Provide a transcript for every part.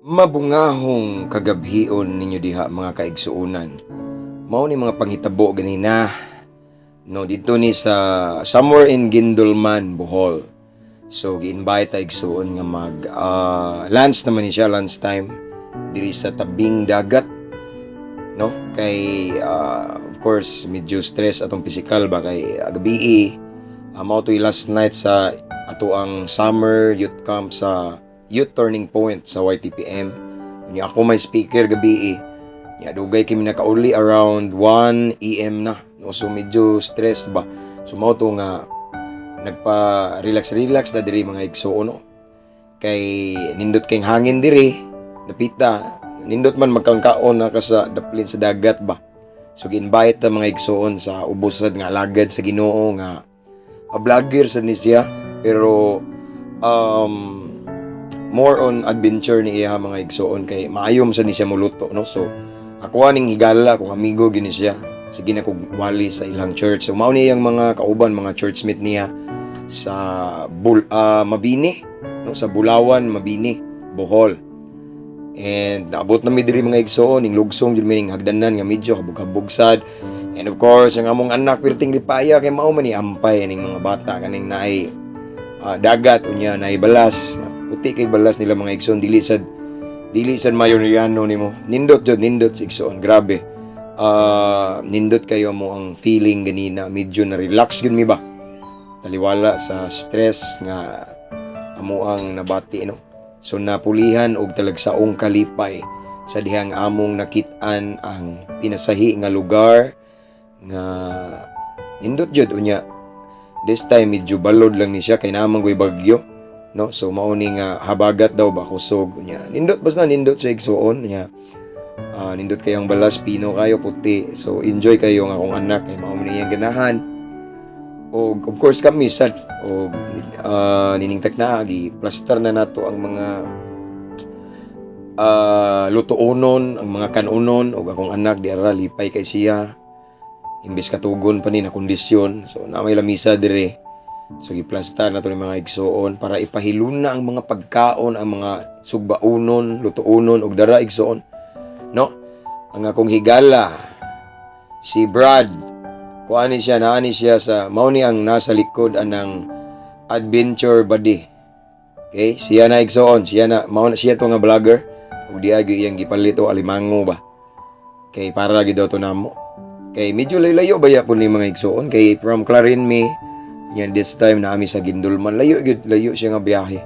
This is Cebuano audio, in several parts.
Mabungahong kagabhion ninyo diha, mga kaigsuonan. Mao ni mga panghitabo ganina. No, dito ni sa somewhere in Guindulman, Bohol. So gi-invite ta, igsuon, nga mag lunch naman ni siya, lunch time diri sa tabing dagat. No? Kay of course medyo stress atong physical ba kay gabi mao to'y last night sa ato ang summer youth camp sa Youth Turning Point sa YTPM. Unya ako may speaker gabi eh. Nya dugay kami nakauli, around 1 AM na. No, so medyo stress ba. So mao to nga nagpa relax relax na diri, mga igsuon, no. Kay nindot kay hangin diri, napita. Nindot man magkangkaon na ka sa daplin sa dagat ba. So gi-invite ta, mga igsuon, sa ubos sad nga alagad sa Ginoo nga a vlogger sad ni siya, pero more on adventure ni iya, mga igsuon, kay maayo man sad ni siya muluto, no. So ako aning higala kung amigo gini siya, sige na kog wali sa ilang church. So mao ni iyang mga kauban, mga churchmate niya sa Mabini, no, sa Bulawan, Mabini, Bohol. And naabot na mi diri, mga igsuon, ning lugsong jud mi ning hagdanan nga medyo habog-habog sad. And of course, ang among anak perting lipaya kay mao man ni ampay ning mga bata kaning naay dagat, unya naay balas. Puti kay balas nila, mga igsoon, dili sad mayoriano nimo. Nindot jud, nindot sa igsoon, grabe. Nindot kayo mo ang feeling ganina, medyo na relax gyud mi ba. Taliwala sa stress nga amo ang nabati, no. So napulihan og talagsaong kalipay sa dihang among nakit-an ang pinasahi nga lugar nga nindot jud. Unya this time medyo balod lang ni siya kay naman ko'y bagyo, no. So mao ni nga habagat daw ba, kusog. Unya nindot, basta nindot sa igsuon. Unya nindot kayong balas, pino kayo, puti. So enjoy kayo nga akong anak kay mao ni iyang ganahan. Og of course kami sad og niningtak na gi plaster na nato ang mga lutuonon, ang mga kanunon. Og akong anak di ara lipay kay siya, imbis katugon pa ni na kondisyon. So na may lamisa dire, so giplastar nato ni mga igsuon para ipahiluna ang mga pagkaon, ang mga sugbaonon, lutuonon. Og dara, igsuon, no, ang akong higala si Brad, kuani siya, naani siya sa mao ni ang nasa likod anang Adventure Buddy. Okay, siya na, igsuon, siya na mao na siya to nga vlogger. Ug diha gyud iyang gipalit og alimango ba. Kay para gyud daw to namo. Kay medyo layo-layo ba ya po ni, mga igsuon, kay from Clarin mi yan, this time na ami sa Guindulman. Layo gyud, layo siya nga biyahe.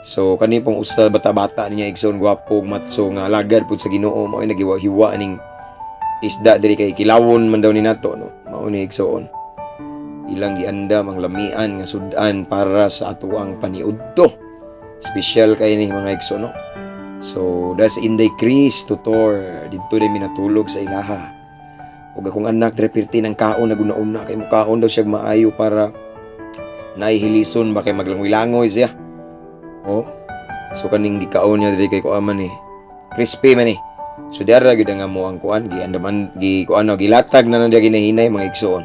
So kani pong usa bata-bata niya, igsuon, gwapo, matso nga alagad pud sa Ginoo, mao nagiwa-hiwa aning isda diri kay kilawon man daw ni nato, no. Mao ni, igsuon, ilang giandam ang lamian nga sudan para sa atuang paniudto. Special kay ni, mga igsoon, no. So that's Inday Chris Tutor. Didto din mi natulog sa ilaha. Ug akong anak dire pirti ng kaon, naguna-una kay mukaon daw siya maayo para naihilison ba kay maglangoy-langoy siya. Oh. So kaning gikaon niya diri kay kuan man eh. Crispy man eh. So diara gyud ang amo ang kuan, gi andaman, gi kuan, no, gilatag na nang diya ginahinay, mga igsuon.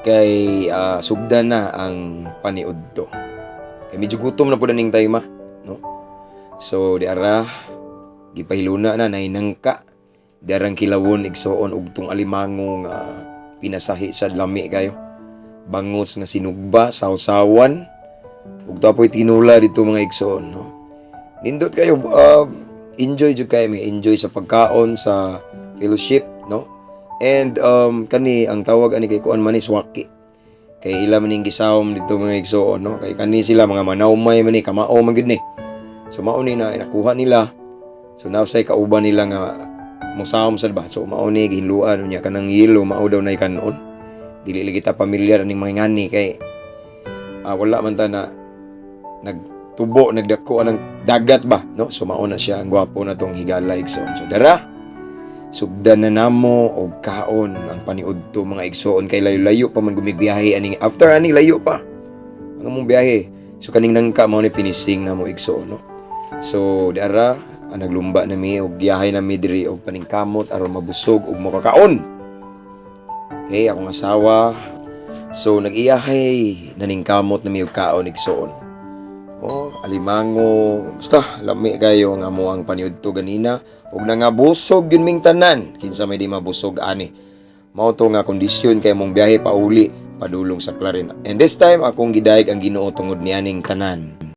Kay sugdan na ang paniudto. Kay medyo gutom na pud aning time, no. So di ara gipahiluna na nainangka. Diarang kilawon, igsuon, ug tong alimango nga pinasahi sa lami kayo. Bangos nga sinugba, sawsawan. Ug tapoy tinula dito, mga igsuon, no. Nindot kayo, enjoy jud kayo, may enjoy sa pagkaon, sa fellowship, no. And kani ang tawag ani kay kuan man ni swaki. Kay ila man ning gisawom dito, mga igsuon, no. Kay kani sila mga manawmay man ni, kamao man gud ni. So mao ni na nakuha nila. So now say kauban nila nga musawom sad ba. So mao ni gihinluan. Unya kanang yelo mao daw nay kanon. Dili lagi ta pamilyar aning mga ngani kay wala man ta na nagtubo, nagdako anang dagat ba, no. So mao na siya ang gwapo na tong higala, igsoon. So dara sugdan na namo og kaon ang paniudto, mga igsoon, kay layo-layo pa man gumigbiyahe aning after ani, layo pa ang among biyahe. So kaning nangka mao ni finishing na mo, igsoon, no. So dara ang naglumba na mi og giyahay na mi diri og paningkamot aron mabusog og makakaon. Okay, akong asawa. So nag-iyahay naningkamot na mi og kaon, igsoon. Oh. Alimango, basta lami kayo ang amo ang paniudto ganina ug nangabusog gyud ming tanan. Kinsa may di mabusog ani? Mao to nga kondisyon kay mong biyahe pauli padulong sa Clarin. And this time akong gidayeg ang Ginoo tungod nianing tanan.